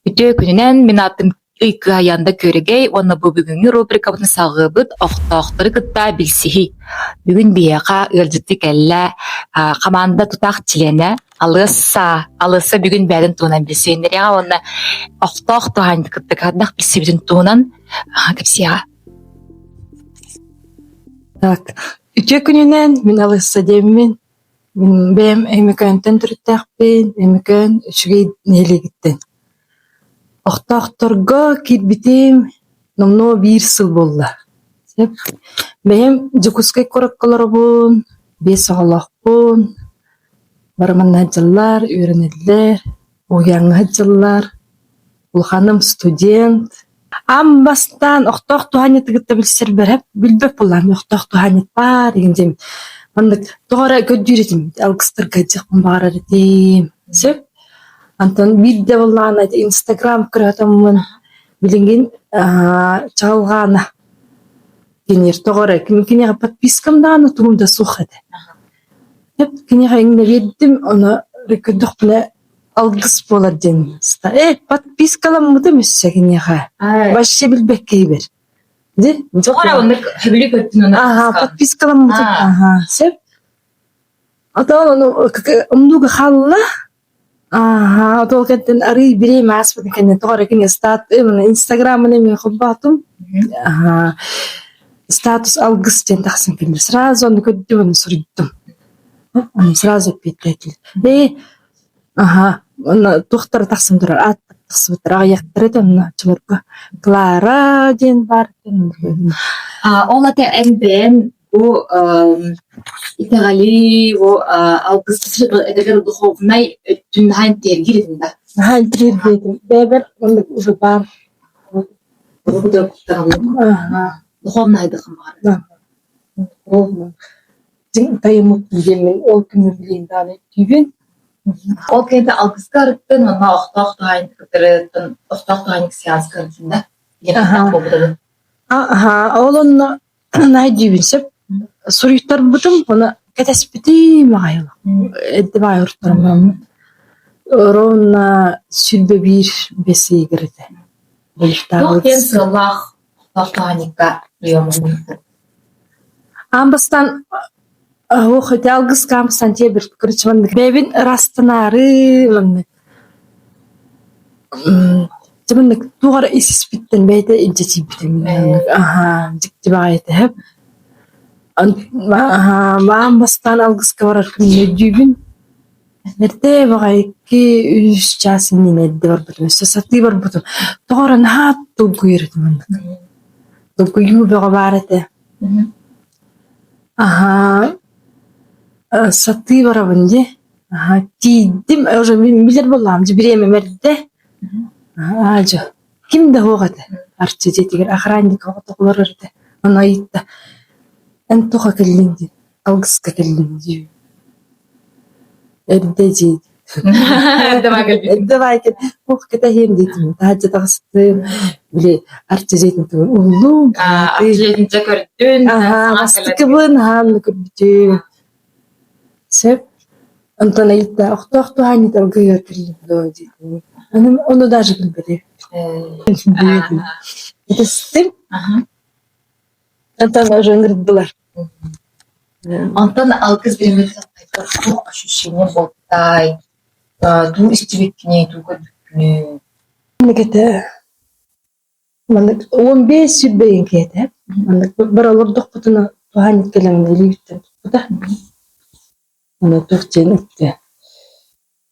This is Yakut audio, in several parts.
Үтүө күнүнэн, мин аатым Ый Кыайанда Күөрэгэй уонна бу бүгүҥҥү рубрикабытын салҕыыбыт охтоохтору кытта билсиһии. Бүгүн биһиэхэ ыалдьыттыы кэллэ хамаанда тутаах чилиэнэ Алыасса. Алыасса бүгүн бэйэтин туһунан билсиһиннэриэҕэ уонна охтоох туһаан кытта хайдах билсибитин туһунан кэпсиэҕэ. Так, үтүө күнүнэн, мин Алыасса диэммин. Мин бэйэм Өймөкөөнтөн төрүттээхпин, Өймөкөөн үчүгэй нэһилиэгиттэн. Охтоохторго киирбитим номнуо биир сыл буолла. Сөп. Бэйэм Дьокуускай куоракка олоробун, биэс оҕолоохпун, бары манна сылдьаллар, үөрэнэллэр. Уһуйааҥҥа сылдьаллар, улаханым студент. Аан бастаан охтоох туһаанньыты кытта билсэрбэр билбэт буоллаҕым охтоох туһаанньыт баар игин диэн маннык тоҕо эрэ көрдүүр этим алгыстарга дьиэхпин баҕарар этим сөп. Онтон биирдэ буоллаҕына ити Инстаграм көрөөтөммүн билигин чаҕылҕаана киниэр тоҕо эрэ киниэхэ подпискам даҕаны тугум да суох этэ. Киниэхэ иҥнэ биэрдим, ону көрдөхпүнэ алгыс буолар диэн Э, подпискаламмытым өссө киниэхэ. Вообще билбэккэ иһибэр. Дьэ, Тоҕо эрэ оннук сөбүлүү көрдүн ону Аха, подпискаламмытым. Аха, сөп. Отон ону умнууга хаалла. Ааһа, ол кэнниттэн арыый бириэмэ ааспытын кэннэ тоҕо эрэ кини стат инстаграмын эмиэ холбоотум. Аһаа, статус алгыс диэн тахсан кэллэ. Сразу ону көрдүм, ону суруйдум. Ону сразу эппиэттээтилэр. Ээ, аһаа, уонна туохтара тахсан турар, ааттар тахсыбыттар, аҕыйахтара этэ онно оччолорго. Клара диэн баар Ол ата эн бэйэҥ Бу итэҕэли, бу алгыс эдэгэр духовнай өттүн наһаа интиэргиир этим да. Наһаа интириэрдиэтим. Бэйэбэр оннук уже баар. Духовнайдыкым баҕар. Дьиҥ тайыммыппын диэммин ол күммүн билиэн даҕаны өйдүүбүн. Ол кэннэ алгыска арыттын уонна охтоох туһаайын кытарыттан охтоох туһаайын сеанска ырыттын да. Аха, ол онно Наһаа өйдүүбүн сөп. Суруйтарбытым, ону кэтэспитим аҕай эрдэ баҕайы уруттараммыт. Ровно 21 бэс ыйыгар этэ. Туох диэн сыаллаах охтоохтоохонньукка приемун Аан бастаан оһох ити алгыска аан бастаан тиэбир короче маннык бэйэбин ыраастанаары маннык Дьэ маннык туох эрэ ис-испиттэн бэйэтэ илдьэ тиийбитим аһаа дьикти баҕайы этэ аһаа аан бастаан алгыска барар күммүн өйдүүбүн. Эрдэ баҕайы 2-3 чаас иннинэ эрдэ барбытым, өссө сатыы барбытым. Тоҕо эрэ наһаа долгуйар этим маннык. Долгуйуу бөҕө баар этэ. Аһаа сатыы барабын дии. Аһаа, тиийдим, уже мин билэр буоллаҕым, дьэ бириэмэм эрдэ. Аа, дьэ, ким да суох этэ. Арчы дьиэтигэр охранник оҕото олорор этэ. Ону ыйытта: «Эн туохха кэллиҥ?» диэн. «Алгыска кэллим» диибин. «Эрдэ дии» Эрдэ баай кэлбит. Туох кэтэһиэм диэтим. Таһырдьа таҕыстым. Били Арчы дьиэтин тугун уһуллум. Арчы дьиэтин дьэ көрдүн. Аһаа, бастакыбын аһаан көрбүтүм. Сөп. Онтон ыйытта, охтоох туһаанньыт алгыйар кэллим дуо диэтим. Ону, ону даже билбэтим. Этистим. Онтон уже ыҥырдылар. Онтон алгыс бириммит туох ощущение буолтай, туу истибиккиний, туу көрбүккүнүй? Маннык этэ Маннык 15 сүүрбэйин киһитэ. Маннык бары олордохпутуна туһаанньыт кэлэн илиибиттэн туппута. Ону туох диэн эттэ: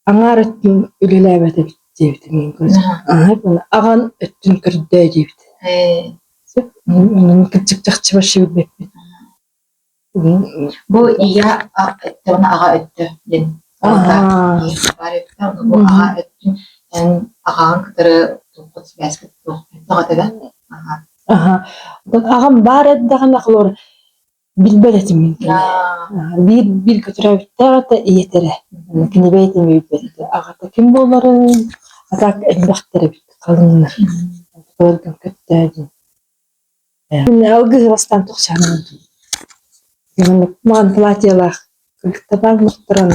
«Аҥаар өттүн үлэлээбэт эбит» диэбитэ миигин көрөн. Аҕан өттүн көрдөө диэбитэ. Сөп. Онон кырдьык чахчы вообще билбэппин. Бу ийэ өттө уонна аҕа өттө диэн баар өттө, бу аҕа өттүн эн аҕаҕын кытары туоххут сибээскит туох өттөҕө этэ Аха. Аҕам баар эрдэҕинэ холобур билбэт этим мин кини. Биир бииргэ төрөөбүттээх этэ ийэтэ эрэ. Кини бэйэтин билбэт этэ. Аҕата ким буоларын, а так элбэхтэр эбит халыҥнар. Олоргон көттөө диэн. Алгыһы бастаан тохсоһон Маҕан платьелаах кыргыттар махтаран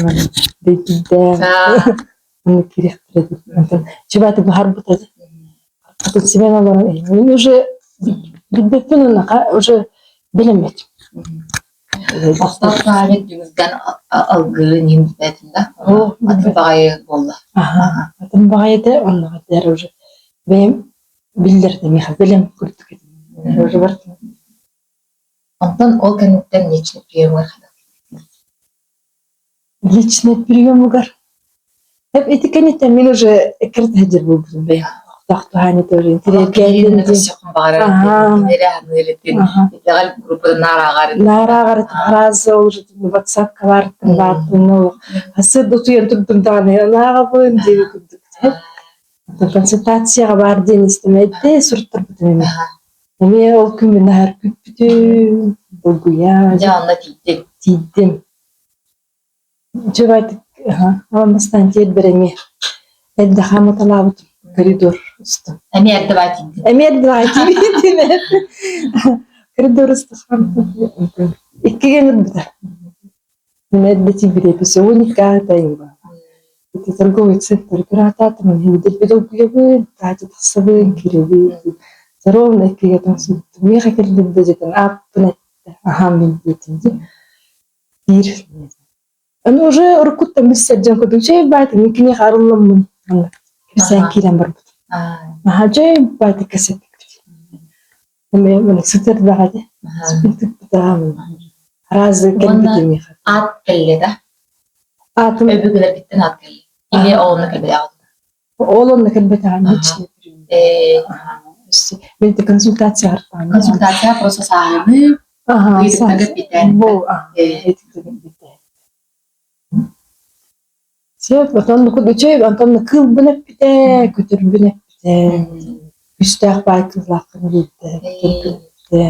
дэйдиирдээх. Онно киириэхтэрэ дии. Онтон чубааты буһарбыта дии. Атын сибэн олорон мин уже билбэппин унаха уже билэммит. Охтоох память түмүгүнэн алгыырын иһин бүтэтин да атын баҕайы буолла. Аха, атын баҕайы этэ, оннуга этэр уже бэйэм биллэрдэ миэхэ бэлэм курдук этим. Уже бартым. Онтон ол кэнниттэн личный приемҥар Личный приемугар ити кэнниттэн мин уже эккирэтэ буолбутум бэйэм. Охтоох туһаани тоже интириэргээбитим көрсөххүн баҕарар кинилэри аныыр этин итэҕэл группатын наар ааҕар Наар ааҕар этим фраза уже ватсапка баартын баартын сырда утуйан турдум даҕаны ааҕабын диэби курдук консультацияҕа баар диэн истим эрдэ суруттарбытым эмиэ эмиэ ол күммүн аһар күппүтүм долгуйа дьэ онно тиийдим тиийдим Дьыбайдык аан бастаан тиэрбэр эмиэ эрдэ хаамыталаабытым коридор устун. Эмиэ эрдэ баай тиийдим. Эмиэ эрдэ баай тиийдим. Коридор устун хаамтым. Иккигэ ыҥырбыта. Мин эрдэ тиийбит уон икки аатайым Ити торговый центр кыраатаатым, дэлби долгуйабын, таһырдьа тахсабын, киирэбин. Ровно иккигэ тоҥсуйбутум. Миэхэ кэллим да дьэтин ааппын эттэ. Аһаам мин диэтим дии. Биир Аны уже уруккуттан билсэр дьон курдук чэй баайтын мин киниэхэ арылламмын маннык кэпсээн киирэн барбыт. Наһаа чэй баайты кэпсэттик. Эмиэ маннык сытыардаҕа дии. Сыппытыппытаам. Араас кэлбит миэхэ. Аат кэллэ да? Аатым Өбүгэлэргиттэн аат кэллэ. Или оҕону кэлбэтэҕин? Ол онно кэлбэтэҕин личный Мен консультация артаан. Консультация просто сааһыныы, Бу Сөп, отон үчүгэй, онтон кыылбын эппитэ, көтөрбүн эппитэ, күстээх баай кыыллааххын диэбитэ, көтөрбүн эппитэ.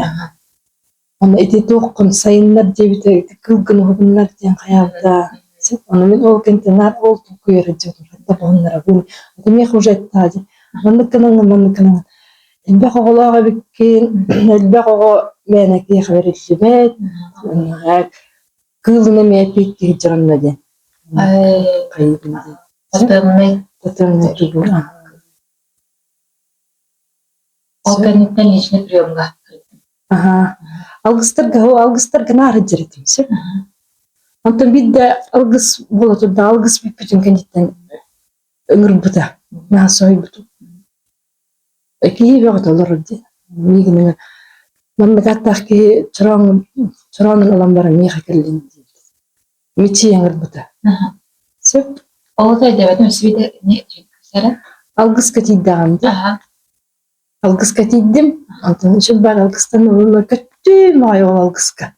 Аны ити туоххун сайыннар диэбитэ, ити кыылгын уһугуннар диэн хайаабыта. Сөп, ону мин ол кэнтэ наар ол толкуйар дьонум хайдах уһуннарабын. Это миэхэ уже эттэҕэ дии. Маннык гынаҥҥын, маннык гынаҥҥын. Элбэх оҕолоох эбиккин, элбэх оҕо мээнэ киһиэхэ бэриллибэт. Кыылын эмиэ эппиэттиир дьонно диэн. Хайыыбын диэн. Тотемный. Тотемный тугу. Ол кэнниттэн личный приемҥа Аһаа. Алгыстарга алгыстарга наар сылдьар этим сөп. Онтон биирдэ алгыс буола турда, алгыс бүппүтүн кэнниттэн ыҥырбыта. Наһаа соһуйбутум. Киһи бөҕөтө олорор дии. Миигин маннык ааттаах киһи чороон чороонун ылан баран миэхэ кэллин диэбит. Мичийэ ыҥырбыта. Сөп. Ол өйдөөбөтүм өссө Алгыска тиийдэҕим дии. Алгыска тиийдим, онтон үчүгэй алгыстан ылына көттүм аҕай ол алгыска.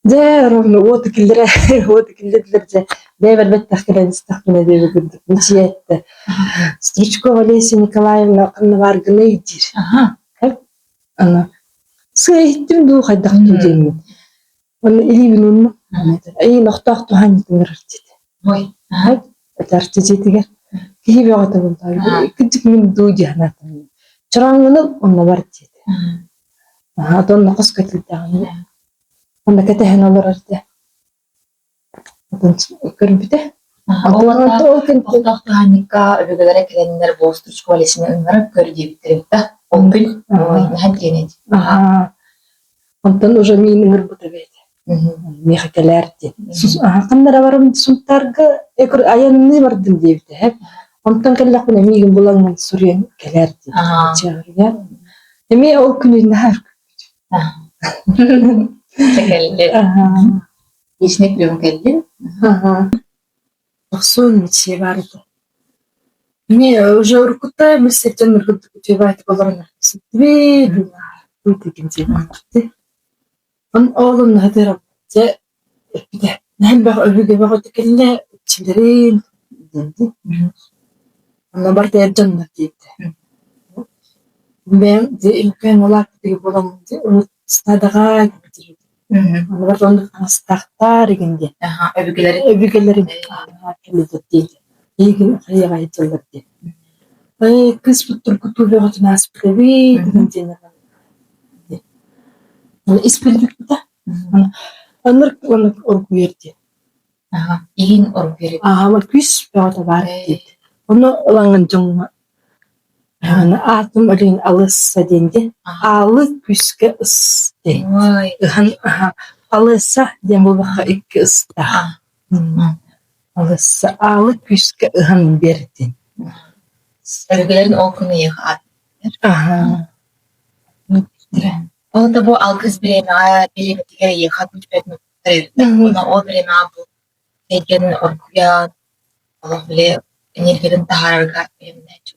Дьэ, ровно уоту киллэрэ, уоту киллэрдилэр дьэ, бэйэбэр бэттэх кэлэн истэхпинэ диэби курдук мичийэ эттэ. Стручкова Олеся Николаевна ханна бааргыный диир. Аны сыа иһиттим дуу хайдах дуу диэммин. Уонна илиибин ууннум. Эйиин охтоох туһаан ыҥырар диэтэ. Ой. Этэрчи дьиэтигэр киһи бөҕөтө буолла. Кырдьык мин дуу дии санаатым. Чорооҥҥуну онно бар диэтэ. Аһаа, онно хоско киирдэҕинэ онно кэтэһэн олорор этэ. Отон көрбүтэ. Ол Ол кэнниттэн охтоох туһаанньыкка өбүгэлэрэ кэлэннэр бу Стручкова Олесяны ыҥыран көр диэбиттэр эбит да. Ол күн наһаа диэн этэ. Аһаа. Онтон уже миин ыҥырбыта эбээт. Миэхэ кэлээр диэн. Ханна эрэ барым Сунтаарга айанныы бардым диэбитэ эһэм. Онтон кэллэхпинэ миигин булаҥҥын суруйан кэлээр диэбитэ. Эмиэ ол күнү наһаа өркүппүт. Кэлли. Личный прием кэллин. Охсуон мичийэ баар этэ. Эмиэ уже уруккута эмис сиртэн үргүт үтүөбаайтык олорон ситтибит Ол онно сытыарам дьэ эппитэ элбэх өбүгэ бөҕөтө кэллэ иччилэрин диэн дии. Онно барыта эр дьоннор диэбитэ. Бэйэм дьэ илкээн улааппытыгар буолан дьэ урут стадаҕа Онно барыта оннук таҥастаахтар игин диэн. Өбүгэлэрин Өбүгэлэрин кэллилэр диэн. Эйигин хайаҕа сылдьаллар диэн. Ээ кыыспыт тургутуу бөҕөтүн ааспыт эбит диэн Испирдикпитэ. Оннук оннук оргуйар диэн. Иһин оргуйар. Аҕам күүс бөҕөтө баар диэбит. Ону ылаҥҥын дьоҥҥо аатым Алин Алысса диэн диэн аалы күүскэ ыс диэн. Ыһан Алыса диэн буолбакка икки ыстаах. Алыса аалы күүскэ ыһан биэр диэн. Өбүгэлэрин ол күн эйиэхэ аат Ол да бу алгыс бириэмэҕэ бириэмэтигэр эйиэхэ күлбэт Уонна ол бириэмэҕэ бу эйгэни оргуйан, олох били энергиятын таһаарарга бэлэмнээччи.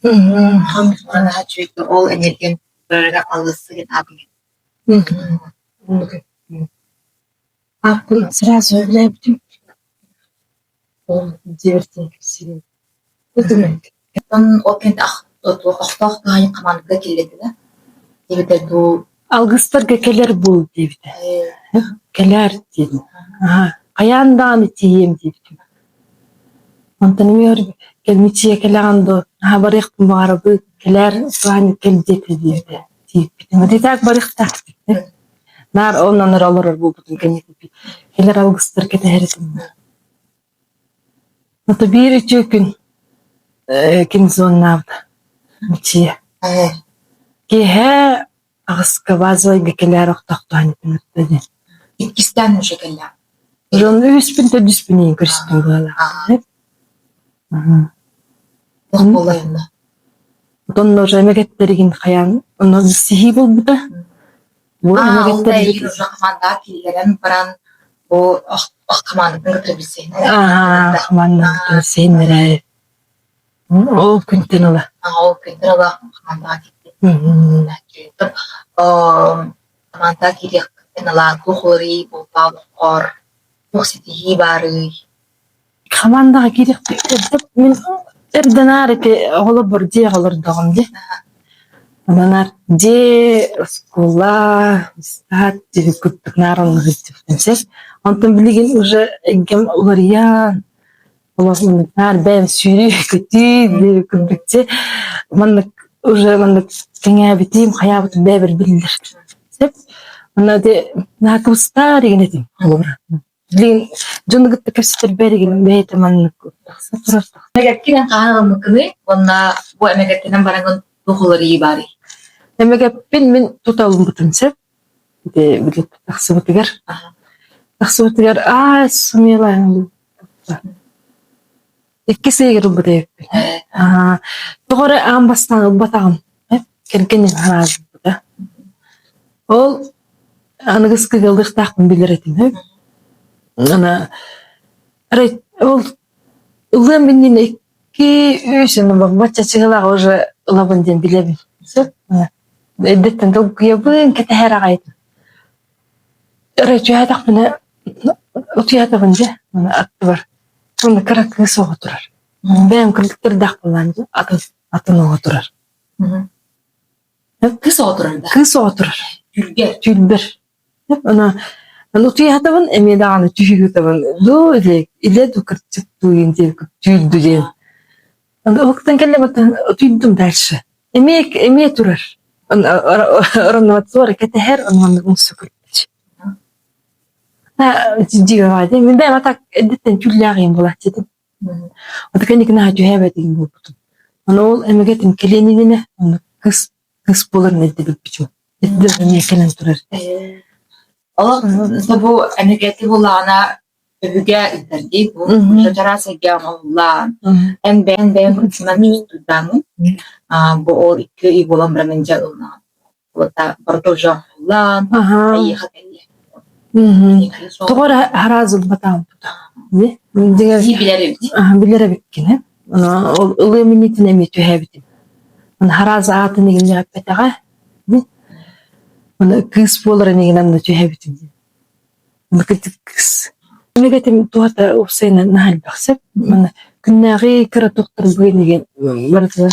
Наһаа үчүгэй ол энергияны барарга алгысты диэн аатын Ааппын сразу сөбүлээбитим. Ол дьиэбэр кэпсиирин. Оттон ол кэннэ охтоох туһаайын хамаандата киллэрдилэ. Эбэтэр дуу Алгыстарга кэлэр буол диэбитэ. Кэлээр диэн. Хайаан даҕаны тиийиэм диэбитим. Онтон эмиэ кэлмиччиэ кэлэҕин дуо? Наһаа барыахпын баҕарабыт. Кэлээр туһаайын кэл диэтэ диэбитэ. Тиийбитим. И так барыахтаахпыт. Наар онон эрэ олорор буолбутум кэнники кэлэр алгыстар кэтэһэр этим. Ото биир үтүө күн ким звоннаабыта Мичийэ. Киэһэ аҕыска базовайга кэлээр охтохтоон ыҥырда диэн. Иккистээн уже кэллэ. Дьон үһүспүн төрдүспүн иһин көрүстүм быһыылаах. Туох буолла онно? Онно уже эмэгэттэригин хайаан онно билсиһии буолбута. Бу Аа, ол да эйигин уже хамаандаҕа киллэрэн баран бу хамаандатын кытары билсиһиннэрэ. Аа, хамаандатын кытары билсиһиннэрэ. Ол күнтэн ыла. Ол күнтэн ыла хамаандаҕа киирдим. Хамаандаҕа киириэхпиттэн ыла туох уларыйыы буолла олоххор, туох ситиһии баарый? Хамаандаҕа киириэхпит эрдэ мин эрдэ наар ити оҕолорбор дьиэҕэ олордоҕум дии. Онон наар дьиэ, оскуола, сад диэки курдук наар онно сылдьыбытым сөп. Онтон билигин уже эйгэм уларыйан, олох маннык наар бэйэм сүүрүү-көтүү диэки курдук дьэ маннык уже маннык кэҥээбитим, хайаабытым бэйэбэр биллэр. Сөп. Онно ити наһаа кыбыстар игин этим холобура. Билигин дьону кытта кэпсэтэрбэр игин бэйэтэ маннык тахса турар. Эмэгэккинэн хаһан ылыммыккыный уонна бу эмэгэттэнэн бараҥҥын туох уларыйыы баарый? Эмэгэппин мин тута ылбытым сөп. Ити били тахсыбытыгар. Тахсыбытыгар аа сумелаан Иккис ыйыгар ылбыт эбиппин. Тоҕо эрэ аан бастаан ылбатаҕым. Кэргэним хараабыта. Ол аныгыскы ыалдыахтаахпын билэр этим. Ана арай ол ылыам иннинэ икки үс бачча чыһылаах уже ылабын диэн билэбин. Сөп. Эрдэттэн долгуйабын, кэтэһэр аҕай. Эрэ түһээтэхпинэ утуйаатаҕын дьэ аттыбар уонна кыра кыыс оҕо турар. Бэйэм кыргыттардаах буоллаан дьэ атын атын оҕо турар. Кыыс оҕо турар да? Кыыс оҕо турар. Түүлгэр? Түүлбэр. Ана утуйаатабын эмиэ даҕаны түһүүтабын дуу или илэ дуу кырдьык дуу диэн түүл дуу диэн. Уһуктан кэллим утуйдум дальше. Эмиэ эмиэ турар. Оронуотугар кэтэһэр, онон умса көрбүт. Мин бэйэм атак эрдэттэн түүллээҕим буолааччы этим. Ото кэнники наһаа түһээбэтигим буолбутум. Аны ол эмэгэтим кэлиэн иннинэ онно кыс кыс буоларын эрдэ билбитим. Эрдэ эмиэ кэлэн турар. Олох бу эмэгэти буллаҕына өбүгэ ыытар дии бу чараас эйгэ оҥоһуллаан эн бэйэн бэйэн кытынан чувствуйдааммын бу ол икки ый буолан баран дьэ ылынаҕын барыта уже оҥоһуллан эйиэхэ кэллэ Тоҕо эрэ араас ылбатаҕым тута. Билэр эбит. Билэр эбиккин ээ. Ол ылыам иннитин эмиэ түһээбитим. Араас аатын иҥнэппэтэҕэ. Аны кыыс буоларын иҥин анна түһээбитим. Кырдьык кыыс. Эмэгэтим туһата уопсайынан наһаа элбэх сөп. Манна күннээҕи кыра тохторбуйун игин барытын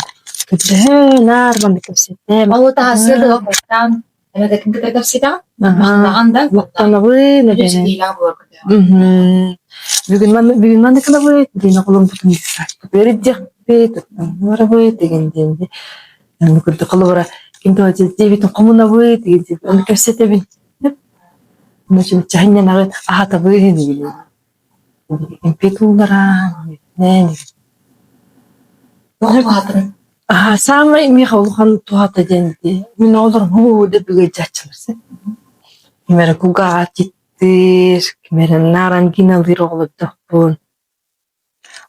көрдөһөн наар манна кэпсэтээм. Ол таһассыа да бастаан эмэгэтин кытта кэпсэтэҕин? Махтанаҕын да? Махтанабын эбээ. Ситиилээх буолар Бүгүн манна бүгүн манна кылабыт, диэн оҕолорбутун үөрдиэхпит, барабыт деген диэн. Курдук холобура ким диэбитин хомунабыт деген диэн. Ону кэпсэтэбин. Чаһынньанаҕын аһатабын. Кэмпиэт уулларан, мүөтүнэн Туох туһатын? Аа, саамай миэхэ улахан туһата диэн ити мин оҕолорум һуу деп ыалдьааччылар син. Ким эрэ кулгааҕа титтир, ким эрэ наар ангиналыыр оҕолордоохпун.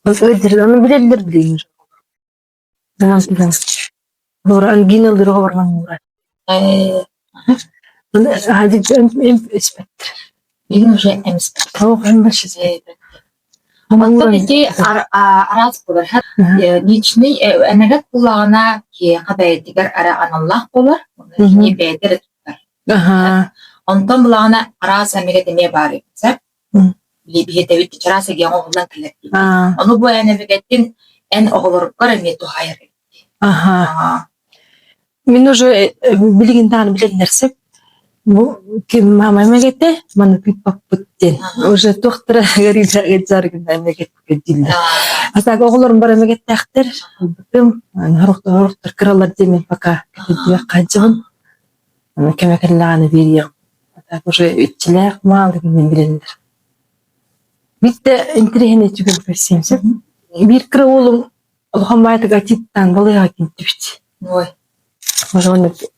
Ол ыалдьарын ону билэллэр билигин. Ангиналыыр оҕолор маҥнай испэттэр. Билигин уже эмиспэт. Оттон ити араас буолар. Личный эмэгэт буллаҕына киһиэхэ бэйэтигэр эрэ аналлаах буолар. Кини бэйэтэ эрэ туттар. Онтон булаҕына араас эмэгэт эмиэ баар эбит сөп. Биһиэтэбит чараас эйгэҕэ оҥоһуллан кэлэр. Ону бу эн эмэгэттин эн оҕолоргор эмиэ туһаайар эбит. Мин уже билигин даҕаны билэллэр сөп. Бу ким маама эмэгэтэ маны тыыппаппыт диэн. Уже туохтара ыарыйдаар гына эмэгэтгэ дииллэр. А так оҕолорум бары эмэгэттээхтэр. Ылбытым. Сорохтор кыралар диэн мин пока кэтэрдибэх хаадьыбын. Аны кэмэ кэллэҕинэ биэриэҕим. А так уже иччилээх маалы гынан билэллэр. Биирдэ интэриэһинэй түгэн көрсүөм сөп. Биир кыра уолум улахан баайдык атиттаан балыыһаҕа киирдибит. Ой. Может,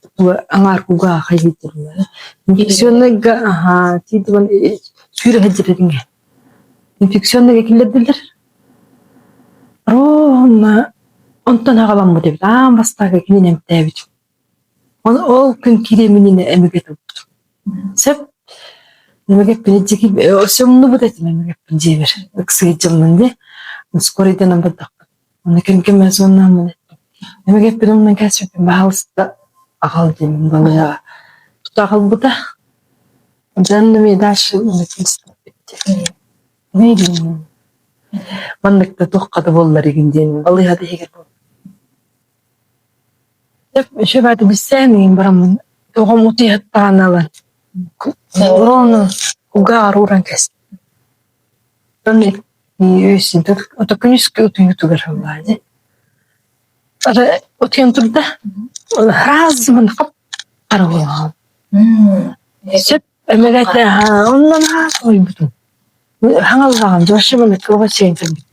аҥаар кулгаах хайыытырла. Инфекционныйга аһаа тиийдибэн сүүрэ сылдьар Инфекционныйга киллэрдилэр. Ровно онтон аҕаламмыт эбит. Аан бастакы кинини эмтээбит. Ол ол күн киириэмининэ эмигэ туппут. Сөп. Эмэгэппин дьики өссө умнубут этим эмэгэппин дьиэбэр. Ыксыы дьылмын дии. Скорыйданан бардахпыт. Онно ким-ким соннааммын эттим. Эмэгэппин умнан кээспиппин баһаалыста аҕал диэммин балыыһаҕа. Тута аҕалбыта. Дьон эмиэ дальше Миигин маннык да туохха да буоллар игин диэн балыыһа иһигэр Сөп билсээн игин бараммын оҕом утуйаттаҕына ылан ровно кулгааҕар ууран кэстим. Ото күнүскү утуйуутугар ыллаа дии. Утуйан турда разумун хап-хара буолан Сөп эмэгэтэ оннун ойбутум. Хаҥаллаҕын вообще туга сиэн кэлбит.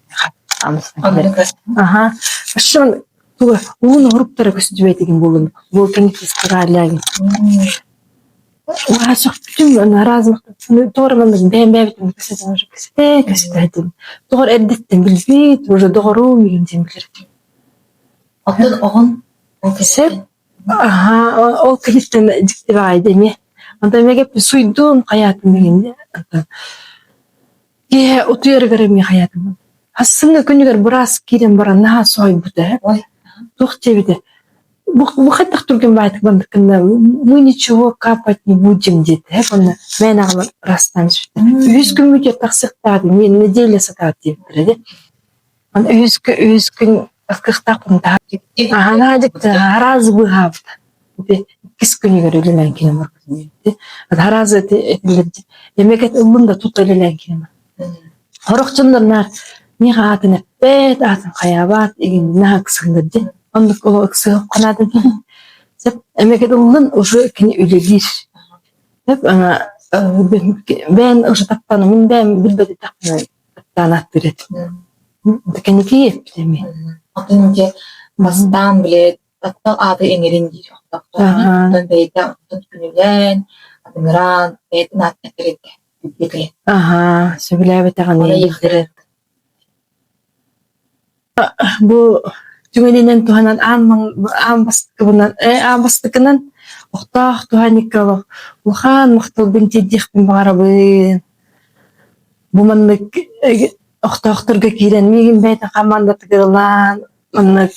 Аха. Вообще туга уун оһуруктара көстүбэтигин буолун. Буолтан фестивалягин. Уа сөхпүтүм разных тоҕор маннык бэйэм бэйэбитин кэсэтэн уже кэсэтэ кэсэтэ тоҕор эрдэттэн билбит уже доҕорум игин диэн билэр этим. Оттон оҕон ол Сөп Аһаа, ол киһиттэн дьикти баҕайы эмиэ. Онтон эмиэ суйдуун хайаатым игин онтон киэһэ утуйарыгар эмиэ хайаатым. Хассыҥҥа күнүгэр быраас киирэн баран наһаа соһуйбута ээ. Ой. Туох диэбитэ бу бу хайдах түргэн баҕайытык маннык гынна мы ничего капать не будем диэтэ ээ уонна мээнэ аҕалан ыраастаан испиттэр. Үһүс күммүтүгэр тахсыахтаах неделя сатаат диэбиттэрэ дии. Үһүс күн кыахтаахпын Аһаа дьикти араас быыһаабыта. Ити иккис күнүгэр үлэлээн киирэн барбытым. Араас этиллэр эмэгэт ыллым да тута үлэлээн киирэн барбытым. Сорох дьоннор наар миэхэ аатын эппэт, аатын хайаабат, игин наһаа ыксыыллар дии. Оннук олох ыксыах ханаатын Сөп эмэгэт ыллын уже кини үлэлиир. Сөп бэйэн уже таптаан мин бэйэм билбэт эттэхпинэ таптаан ааттыыр этим. Кэнники эппит эмиэ. Атын дьэ бастаан били таптал ааты иҥэрин диир охтохторуна, онтон бэйэтэ онтон күнүүлээн, атыҥыраан, бэйэтин аатын этэр этэ. Аһаа, сөбүлээбэтэҕин Аны Бу түгэнинэн туһанан аан аан бастакыбынан аан бастакынан охтоох туһаанньыкка улахан махталбын тиэрдиэхпин баҕарабын. Бу маннык охтоохторго киирэн миигин бэйэтэ хамаандатыгар ылан маннык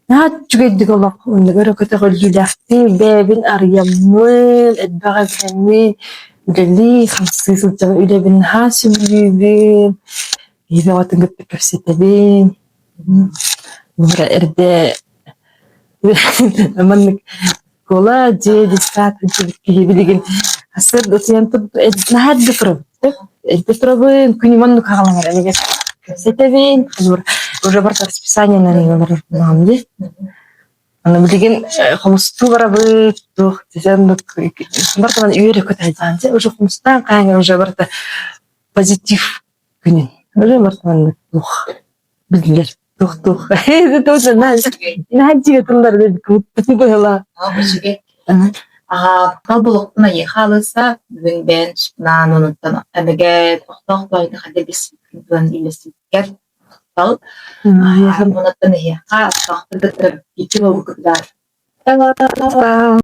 наһаа үчүгэйдик олох маннык өрө көтөҕүллүүлээхтик бэйэбин арыйаммын, элбэҕи билэммин, үлэлии хамсыы сылдьабын, үлэбин наһаа сөбүлүүбүн, киһи бөҕөтүн кытта кэпсэтэбин. Бу эрдэ маннык Кола дьиэ десят киһи билигин сыр утуйан наһаа эрдэ турабын эрдэ турабын күнүм оннук хаҕаланар эмиэ кэпсэтэбин уже барыта расписаниенан олорор буолаҕым дии аны билигин хомустуу барабыт туох оннук барытынан үөрэ көтө сылдьаҕын уже хомустаан хаһан уже барыта позитив күнүн. Уже мартманнык туох биллэр туох-туох наһаа дьиэ тыллары быһыла. Үчүгэй. Аха булуктун айыха алыса бүгүн бэйэн наан онуттан эмэгэ тохтоох баайны хадэ билсибиккин үллэстибиккэр махтал. Онуттан эһиэхэ тохтор кытта ичи болбуккутугар.